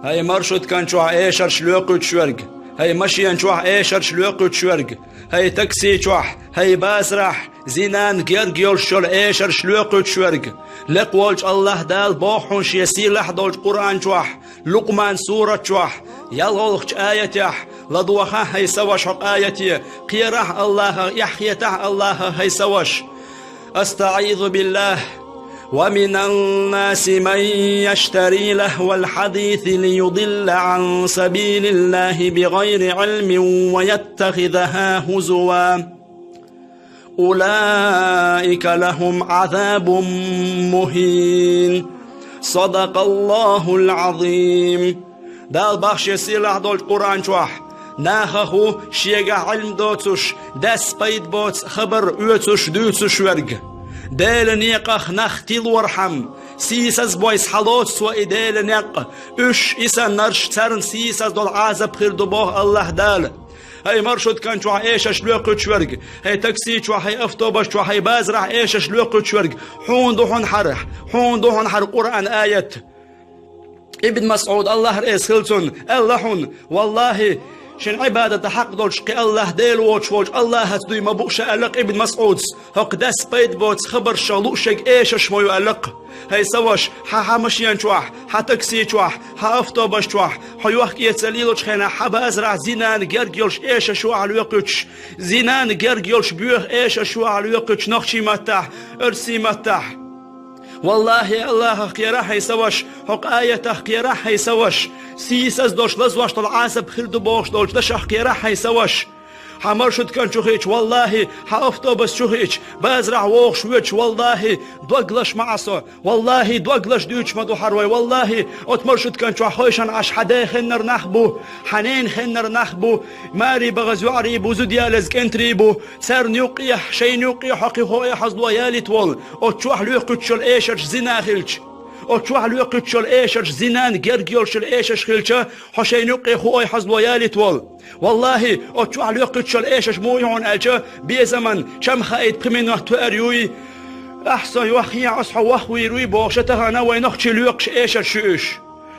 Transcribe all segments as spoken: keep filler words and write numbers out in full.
ХӀай маршруткан чохь эшарш лоькхуьйтуш верг, хӀай машен чохь эшарш лоькхуьйтуш верг, хӀай такси чохь, хӀай базарахь зинан герга йолуш йолу эшарш лоькхуьйтуш верг, лекха волчу АллахӀ Дала боху хьуна Шен сийлахь долчу Къуръан чохь, Лукъман сурат чохь, ялхолгӀачу аятехь: «ЛадогӀахьа, хӀай сан ваша, хьо къаяте, кхерахь АллахӀах, эхь хетахь АллахӀах, хӀай сан ваша». أستعيذ بالله. ومن الناس من يشتري لهو الحديث ليضل عن سبيل الله بغير علم ويتخذها هزوا أولئك لهم عذاب مهين. صدق الله العظيم. Дала боху Шен сийлахь долчу Къуръан чохь: нахах ву шегахь Ӏилма доцуш, дас пайда боцу хабар оьцуш, дуьйцуш верг. Делан некъах нах тилорхьама, сийсаз бойса хьалоцу цо и Делан некъ, уьш, и саннарш, царна сийсаз долу Ӏазап хир ду боху АллахӀ Дала. ХӀай маршруткан чохь эшарш лоькхуьйтуш верг, хӀай такси чохь, хӀай автобус чохь, хӀай базарахь эшарш лоькхуьйтуш верг, хьуна ду хьуна хьара, хьуна ду хьуна хьара Къуръан аят. Ибн МасӀуд, АллахӀ реза хила цунна, аьлла хьуна: «ВаллахӀи, шен Ӏибадата хьакъ долчу кхин АллахӀ Дела воцуш волчу АллахӀаца дуй ма бу ша», аьлла Ибн МасӀудас. «ХӀокху дас пайда боцу хабаршах луъушверг эшарш ма ю», аьлла. ХӀай сан ваша, хьан, хьан машен чохь, хьан такси чохь, хьан автобус чохь, хьо йохка-эца лелочу хенахь, хьан базарахь зинан герга йолуш эшарш ю ахьа лоькхуьйтуш, зинан герга йолуш боьха эшарш ю ахьа лоькхуьйтуш нохчийн маттахь, оьрсийн маттахь. ВаллахӀи, АллахӀах кхерахь, хӀай сан ваша, хӀокху аятах кхерахь, хӀай сан ваша, сийсаз долуш лазош долу Ӏазап хир ду бохуш долчу дашах кхерахь, хӀай сан ваша. Хьан маршруткан чу хиъча, валлахӀи, хьан автобус чу хиъча, базарахь вогӀуш воьдуш, валлахӀи, дог лаш ма Ӏа со, валлахӀи, дог лаш дуьйцуш ма ду хьара вай, валлахӀи, оцу маршруткан чохь хойшан Ӏаш хьан ден хеннара нах бу, хьан ненан хеннара нах бу, маре бахаза йоӀарий бу, зуда ялаза кӀентарий бу, царна юккъехь, шайна юккъехь хьо кхин хӀоъ хьазло ялийта волу, оцу чохь лоькхуьйтуш йолу эшарш зина хилча, оцу чохь лоькхуьйтуш йолу эшарш зинан герга йолуш йолу эшарш хилча, хьо шайна юккъе хӀоъ хьазло ялийта волу. ВаллахӀи, оцу чохь лоькхуьйтуш йолу эшарш муха ю хьуна аьлча, безаман, чам хаийта пхи минот тоьар юй, ахь со йоххе, аса хьо вохвийр вуй бохуш, тахана вай нохчий лоькхуш эшарш ю уьш.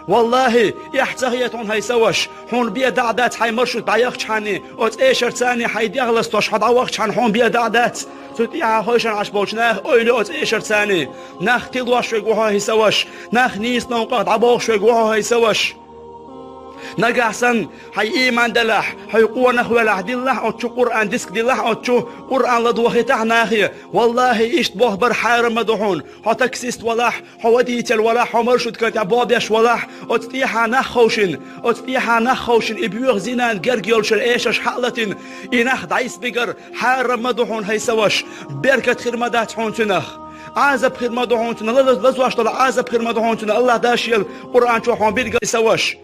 ВаллахӀи, эхь ца хета хьуна, хӀай сан ваша, хьуна бен дӀа а дац хьайн маршрут дӀаяхчахьана, оцу эшарца хьайн дегӀ ластош хьо дӀавахчахьана хьуна бен дӀа а дац. Цу тӀехьа хойшан Ӏаш болчу наха ойла ю оцу эшарца. Нах тилош верг ву хьо, хӀай сан ваша, нах нийса новкъах дӀабохуш верг ву хьо, хӀай сан ваша. Нагахь санна, хьайн ийман делахь, хьо къонах велахь, диллахь оцу чу Къуръан диск, диллахь оцу чу Къуръан, ладохийтахь нахе. ВаллахӀи, иштта болх бар хьарам ма ду хьуна. Хьо таксист валахь, хьо водитель валахь, хьо маршруткан тӀехь бобеш валахь, оцу тӀехьа нах ховшина, оцу тӀехьа нах ховшина и боьха зинан герга йолчуьра эшарш хьа а латийна, и нах дӀасабигар хьарам ма ду хьуна, хӀай сан ваша, беркат хир ма дац хьуна цуьнах. Ӏазап хир ма ду хьуна цуьнан, лаз-, лазош долу Ӏазап хир ма ду хьуна цуьнан, АллахӀ Дала Шен Къуръан чохь хьуна биргал, хӀай сан ваша.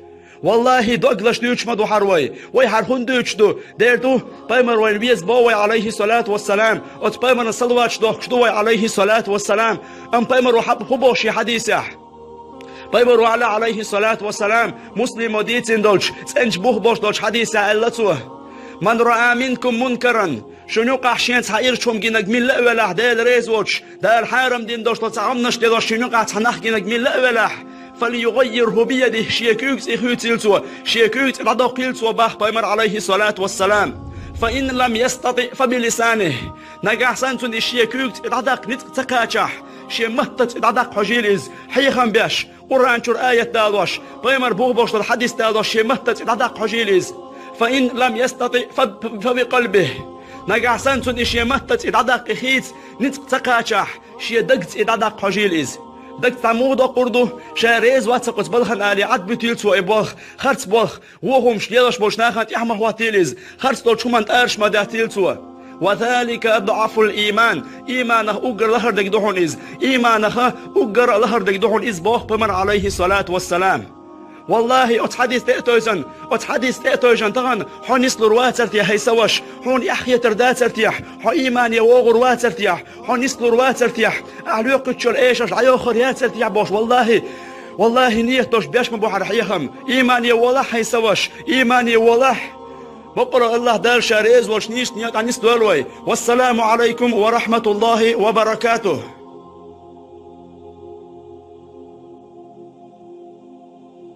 ВаллахӀи, дог лаш дуьйцуш ма ду хьара вай. Вай хьара хӀунда дуьйцуш ду? Дера ду, пайхамар вайна веза боху вай, Ӏалайхи салату вассалам. Оцу пайхамарна салаваташ дохкуш ду вай, Ӏалайхи салату вассалам. Амма пайхамаро хьа-, хӀун боху шен хьадисехь? Пайхамаро аьлла, Ӏалайхи салату вассалам, Муслимо дийцина долчу, цӀеначу бух болуш долчу хьадисехь аьлла цо: «Ман раа минкум мункаран». Шуна юкъахь шена цхьа ирча хӀума гинарг милла а велахь, Дела реза воцуш, Дала хьарам дина долуш долу цхьа гӀамнаш лелош шуна юкъахь цхьа нах гинарг милла а велахь, «фалюгаййирху биядихи», шен куьйга цӀе хуьйцийла цо, шен куьйга цӀе дӀадоккхийла цо, боху пайхамар, Ӏалайхи салату вассалам. «Фа ин лам ястатиъ, фа билисанихи». Нагахь санна цунна и шен куьйга цӀе дӀадаккха ницкъ ца кхачахь, шен маттаца цӀе дӀадаккха хьожийла иза, хьехам беш, Къуръан чуьра аят далош, пайхамар бух болуш долу хьадис далош, шен маттаца цӀе дӀадаккха хьожийла иза. «Фа ин лам ястатиъ, фа, фа бикъалбихи». Нагахь санна цунна и шен маттаца цӀе дӀадаккха и хийца ницкъ ца кхачахь, шен дагца цӀе дӀадаккха хьожийла иза. Дагца цхьа муха доккхур ду, ша реза вац хӀокхуьнца балхана алий, Ӏадбуьтийла цо и болх, харц болх, вон хӀумаш лелош болчу нахана тӀаьхьа ма хӀоттийла иза, харц долчу хӀуманна тӀараш ма даттийла цо. «Ва залика адъафул ийман». Ийманах уггар лахара дерг ду хьуна иза. Ийманах уггар лахара дерг ду хьуна иза, боху пайхамар, Ӏалайхи салату вассалам. ВаллахӀи, оцу хьадис тӀе а тевжина, оцу хьадис тӀе а тевжина тахана хьо нислур вацар те, хӀай сан ваша, хьуна эхь хетар дацар те, хьо иймане вогӀур вацар те, хьо нислур вацар те, ахь лоькхуьйтуш йолу эшарш дӀайохур яцар те бохуш, валлахӀи, валлахӀи, нийят долуш беш ма бу хьара хьехам. Иймане волахь, хӀай сан ваша, иймане волахь. Бакъ АллахӀ Дала Ша реза волчу нийсачу некъа тӀе нисдойла вай. Вассаламу Ӏалайкум ва рахьматуллахӀи ва баракатухӀ.